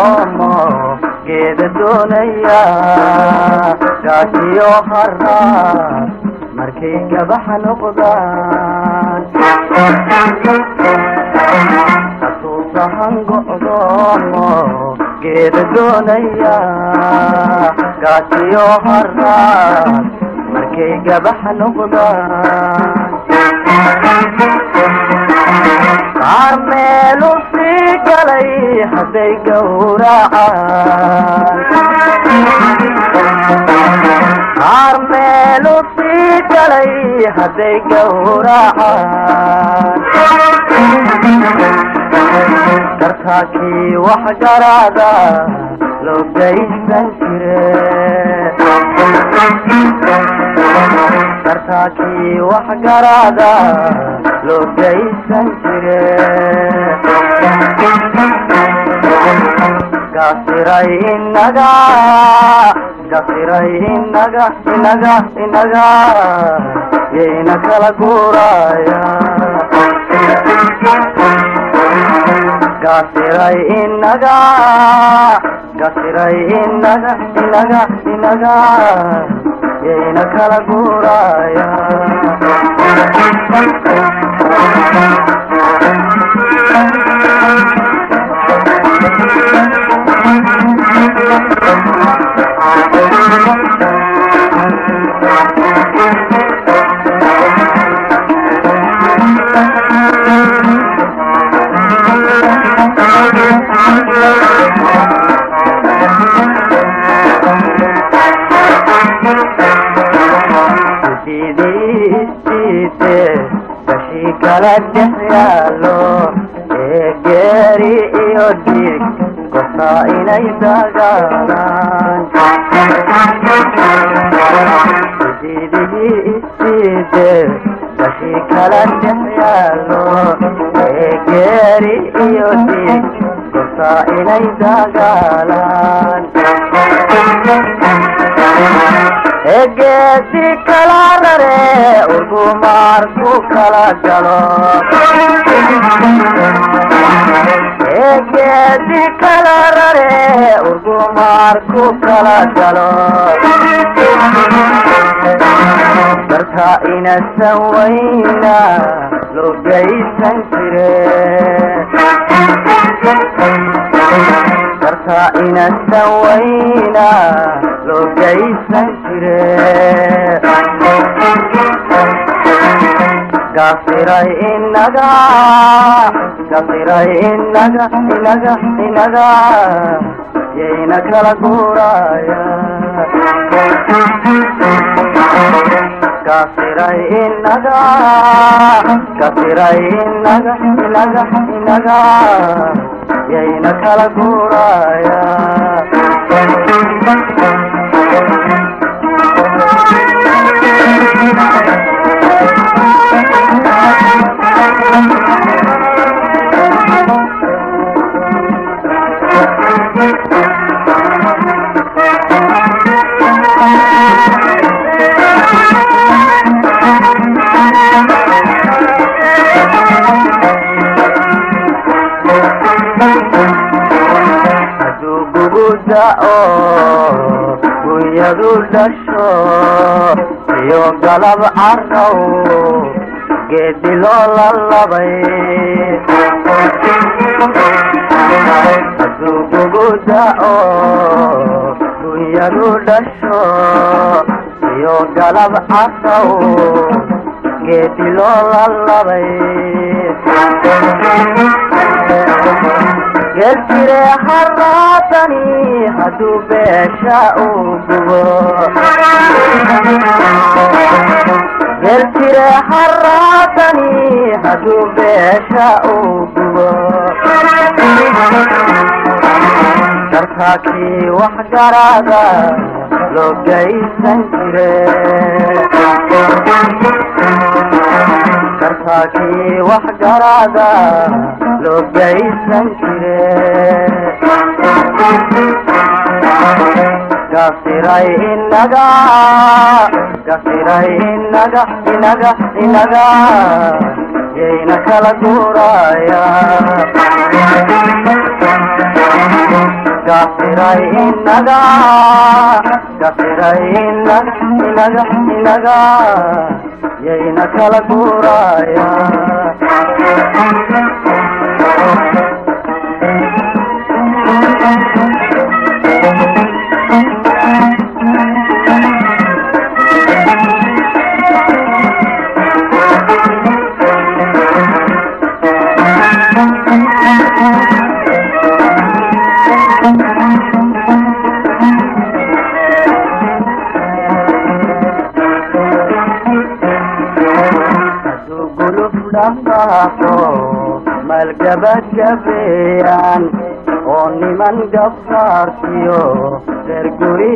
go'doomo geeda doonaya gaajiyo haraad markay gabaxa noqdaan xasuusahan go'doomo geeda doonaya gaajiyo haraad markay gabaxa noqdaan qaar meelu sii galay hadday gowracaan qaar meelu sii galay hadday gowracaan gartaakii wax garaada loo geysan jire gartaakii wax garaada loo geysan jire gasiray inaga gasiray inaga inaga inaga yayna kala guuraya gasiray inaga gasiray inaga inaga inaga yayna kala guuraya kala dhex yaalo ee geeri iyo dhiig gosaa inay dagaalaan ujeedihii isdiide gashi kala dhex yaalo ee geeri iyo dhiig gosaa inay dagaalaan geesi kala rare urgumaarku kala galo geesi kala rare urgumaarku kala galo darta inasan weyna loo geysan jire darta inasan weyna loo geysan jire gasiray inaga gasiray inaga inaga inaga yayna kala guuraya gasiray inaga gasiray inaga inaga inaga yayna kala guuraya gunyadu dhasho iyo galab carrow geedi loo lalabay hadduu kugu da'o gunyadu dhasho iyo galab carrow geedi loo lalabay geeltire haraatani hadduu beesha uu gubo geeltire haraatani hadduu beesha uu gubo dartaakii wax garaada loo geysan jire dartaakii wax garaada loo geysan jire gasiray inaga gasiray inaga inaga inaga yayna kala guuraya. Gasiray inaga, gasiray inaga, inaga, inaga yayna kala guuraya. Hadduu guluf dhaqaaqo malgabagabeeyaan oo niman gabsaartiyo reer guri.